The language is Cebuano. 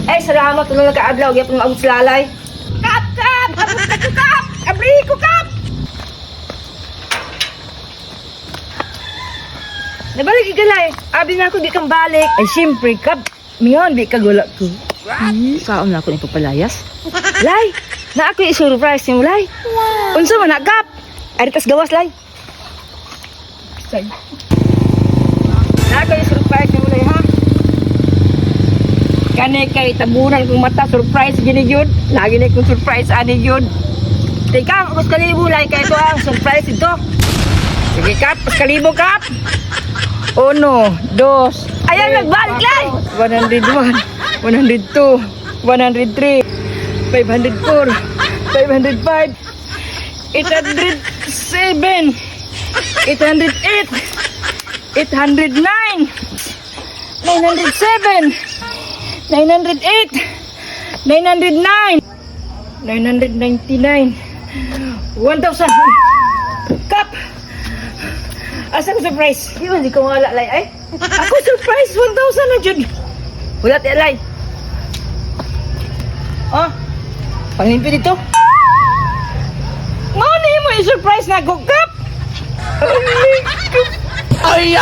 Ay, salamat tulo na kaadlaw gyapon maabot sa lalay. Kap, kap! Abot na ko, kap! Abri ko, kap! Nabalik igalay. Abi na ako di kang balik. Ay, siyempre, kap. Mingon, di ka gula ko. Saan na ako ni papalayas? Lay, na ako i-surprise nimo, lay. Wow. Unsa man na, kap? Ari tas gawas, lay. Say. Na ako i-surprise nimo, lay, ha? Kani kay tabunan kong mata, surprise gini yun. Lagi na kong surprise ani yun. Teka, ubos kalibo, lay, kay ito ang surprise ito. Sige, kap, pas kalibo, kap. Uno, dos, Ayan, nagbalik, lay! 101, 102, 103, 504, 505, 807, 808, 809, 907, 908, 909, 999, 1,000. Kap! Asa ko surprise? Di ba, di ko mawala, lay, ay? Ako surprise! 1,000 na jud! Wala ti, lay. Oh, panglimpyo dito. Mao na mo i-surprise na ako, Kap! Ay,